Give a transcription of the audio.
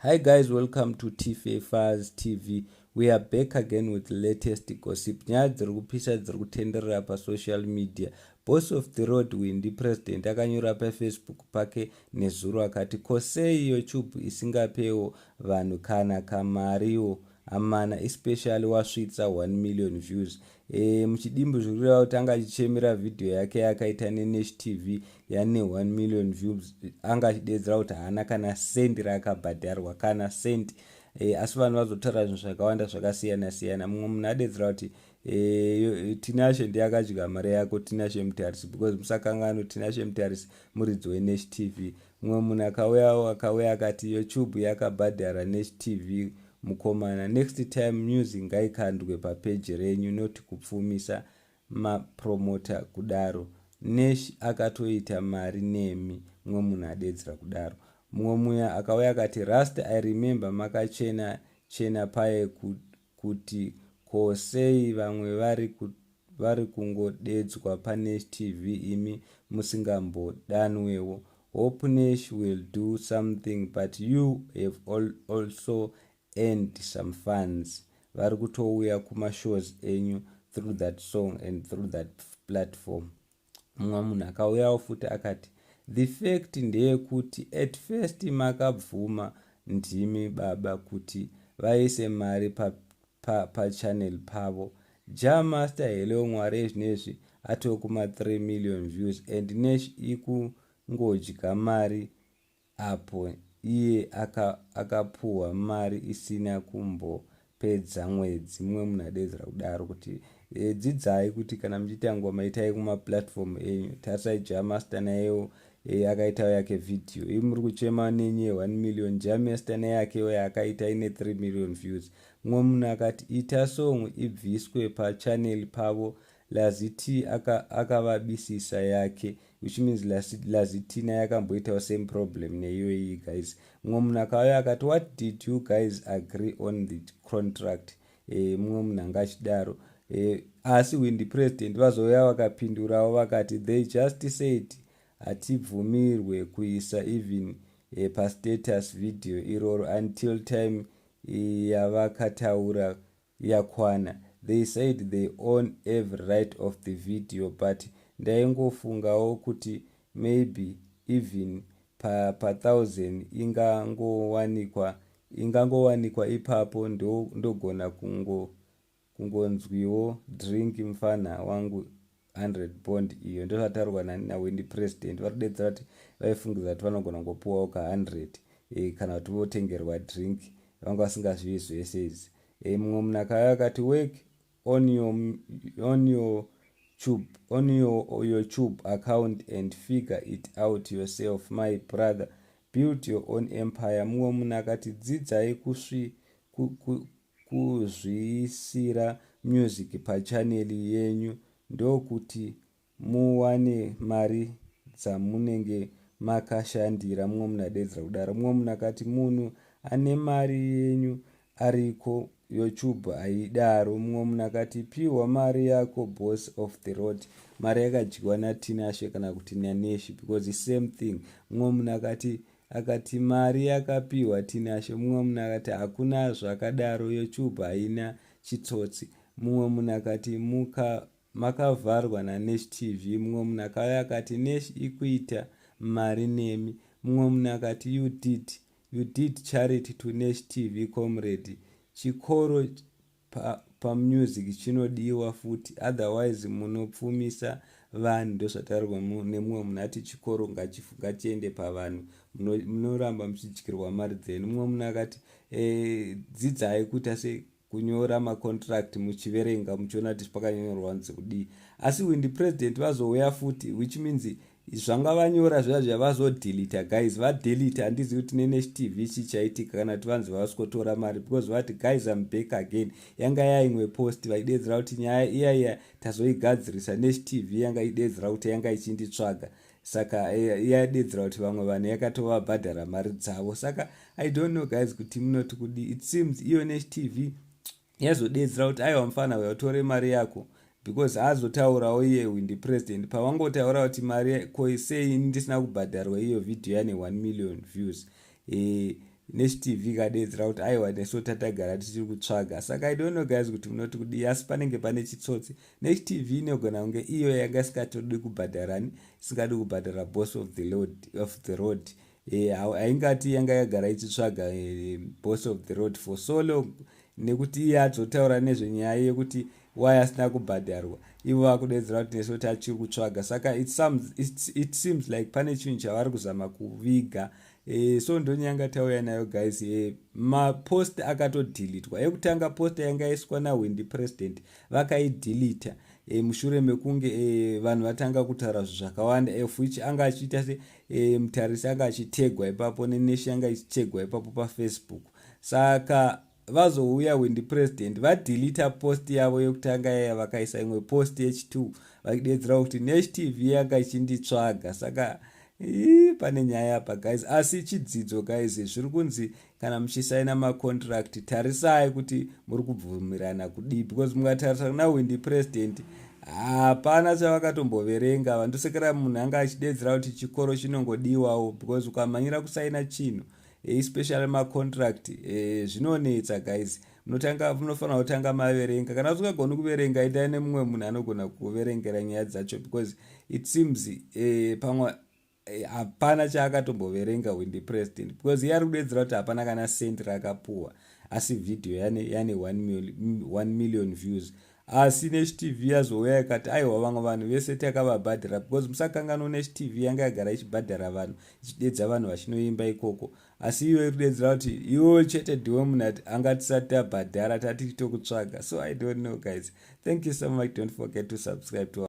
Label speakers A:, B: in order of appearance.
A: Hi guys, welcome to Tfa Faz TV. We are back again with latest gossip. Nyaya dziri kupisa dziri kutenderera pasocial media. Boss of the road Windy President akanyora paFacebook pake nezuro akati, "Ko sei YouTube isingapewo vanhu kana kamariwo amana, especially wasvitsa 1 million views?" Muchidimbu zviri kureva kuti anga achichemera vhidhiyo yake yakaita neNash TV yane 1 million views. Anga achidedzera kuti haana kana sendi raakabhadharwa, kana sendi. Asi vanhu vazotaura zvinhu zvakawanda zvakasiyana siyana. Mumwe munhu adedzera kuti Tinashe ndiye akadya mari yako, Tinashe Mutarisi, because musakangano Tinashe Mutarisi muridzi weNash TV. Mumwe munhu akauyawo, akauya akati, "YouTube yakabhadhara Nash TV mukomana. Next time music ngaikandwe papeji renyu, not kupfumisa mapromota kudaro. Nash akatoita mari nemi." Mumwe munhu adedzera kudaro. Mumwe muya akauya akati, "Rasta, I remember makachena chena paye kuti ko sei vamwe vari kungodedzwa paNash TV, imi musingambodanwewo. Hope Nash will do something, but you have also earned some funds vari kutouya kumashows enyu through that song and through that platform." Mumwe munhu akauyawo futi akati, "The fact ndeyekuti at first makabvuma ndimi baba kuti vaise mari pachannel pavo. Jah Master, hello Mwari, ezvinezvi atokuma 3 million views and Nash ikungodya mari apo iye akapuhwa mari isina kumbopedza mwedzi." Mumwe munhu adedzera kudaro kuti dzidzai kuti kana muchiita ngoma, itai kumaplatform enyu. Tarisai Jah Master nayewo akaitawo yake vhidhiyo. Ii, muri kuchema nenye 1 million, Jah Master neyakewo yaakaita ine 3 million views. Mumwe munhu akati, "Ita song ibviswe pachannel pavo. Laziti akavabisisa yake," which means Lazitina yakamboitawo same problem neiyoyi guys. Mumwe munhu akauya akati, "What did you guys agree on the contract?" Mumwe munhu anga achidaro. Asi Windy President vazouya vakapindurawo vakati, "They just said hatibvumirwe kuisa even pastatus video iroro until time yavakataura yakwana. They said they own every right of the video, but ndaingofungawo kuti maybe even pa1000 ingangowanikwa ipapo, ndogona kungonzwiwo drink mufana wangu, 100 bond iyo." Ndozvataurwa naWindy President. Vari kudedzera kuti vaifungidza kuti vanogona kungopuwawo ka100 kana kuti votengerwa drink. Vanga vasingazvivi zvese izvi. Mumwe munhu akauya akati, "Work on your Tube account and figure it out yourself, my brother. Build your own empire." Mumwe munhu akati, "Dzidzai kuzviisira music pachaneli yenyu, ndokuti muwane mari dzamunenge makashandira." Mumwe munhu adedzera kudaro. Mumwe munhu akati, "Munhu ane mari yenyu ariko, YouTube haidaro." Mumwe munhu akati, "Piwa mari yako, boss of the road." Mari yakadyiwa naTinashe kana kuti naNash, because same thing. Mumwe munhu akati, "Mari yakapiwa Tinashe." Mumwe munhu akati, "Hakuna zvakadaro, YouTube haina chitsotsi." Mumwe munhu akati, "Makavharwa naNash TV." Mumwe munhu akauya akati, "Nash ikuita mari nemi." Mumwe munhu akati, You did charity to Nash TV, comrade. Chikoro pamusic chinodiwa futi, otherwise munopfumisa vanhu." Ndozvataurwa nemumwe munhu ati chikoro ngachiende pavanhu, munoramba muchidyirwa mari dzenyu. Mumwe munhu akati, dzidzai kuita sekunyora macontract, muchiverenga, muchiona kuti pakanyorwa nzi kudii." Asi Windy President vazouya futi, which means zvanga vanyora zviya zvavazodhilita guys, vadhilita. Handizivi kuti neNash TV chichaitika kana kuti vanzi vavasikotora mari, because vati, "Guys, am back again." Yanga yaimwe post vaidedzera kuti nyaya iya iya tazoigadzirisa. Nash TV yanga idedzera kuti yanga ichinditsvaga, saka yadedzera kuti vamwe vanhu yakatovabhadhara mari dzavo. Saka I don't know guys kuti munoti kudi. It seems iyo Nash TV yazodedzera kuti aiwa, mufana uya utore mari yako, because azotaurawo iye Windy President pavangotaura kuti mari ko sei ndisina kubhadharwa iyo vhidhiyo yane 1 million views. Nash TV ikadedzera kuti aiwa, nesu tatagara tichiri kutsvaga. Saka I don't know, guys, kuti munoti kudii, asi panenge pane chitsotsi. Nash TV inogona kunge iyo yanga isingatodi kubhadharani, isingadi kubhadhara Boss of the Road. Haingati yanga yagara ichitsvaga Boss of the Road for so long, nekuti iye adzotaura nezvenyaya yekuti why asina kubhadharwa, ivo vakudedzera kuti nesu tachiri kutsvaga. Saka it seems like pane chinhu chavari kuzama kuviga. So ndonyanga tauya nayo, guys. Mapost akatodhilitwa. Ekutanga, post yanga yaiswa naHwindi President, vakaidhilita mushure mekunge vanhu vatanga kutaura zvinhu zvakawanda, of which anga achiita se mutarisi anga achitegwa ipapo neNash, anga ichitegwa ipapo paFacebook. Saka vazouya Hwindi President vadhilita post yavo yekutanga yaya, vakaisa imwe post yechi2 vachidedzera kuti Nash TV yanga ichinditsvaga. Saka pane nyaya apa, guys. Asi chidzidzo, guys, zviri kunzi kana muchisaina macontract, tarisai kuti muri kubvumirana kudii, because mukatarisa kuna Hwindi President, hapana chavakatomboverenga. Vandosekera munhu anga achidedzera kuti chikoro chinongodiwawo, because ukamhanyira kusaina chinhu, especially macontract, zvinonetsa, guys. Munotanga, munofanira kutanga maverenga. Kana usingagoni kuverenga, itai nemumwe munhu anogona kuverengera nyaya dzacho, because it seems pamwe hapana chaakatomboverenga Hwindi President, because iye ari kudedzera kuti hapana kana sendi rakapuhwa, asi vhidhiyo yane 1 million views. Asi Nash TV yazouya ikati aiwa, vamwe vanhu vese takavabhadhara, because musakanganwa, Nash TV yanga yagara ichibhadhara vanhu, ichidedza vanhu vachinoimba ikoko. Asi iyo iri kudedzera kuti iwo chete ndiwe munhu anga tisati tabhadhara, tati tokutsvaga. So I don't know, guys. Thank you so much. Don't forget to subscribe to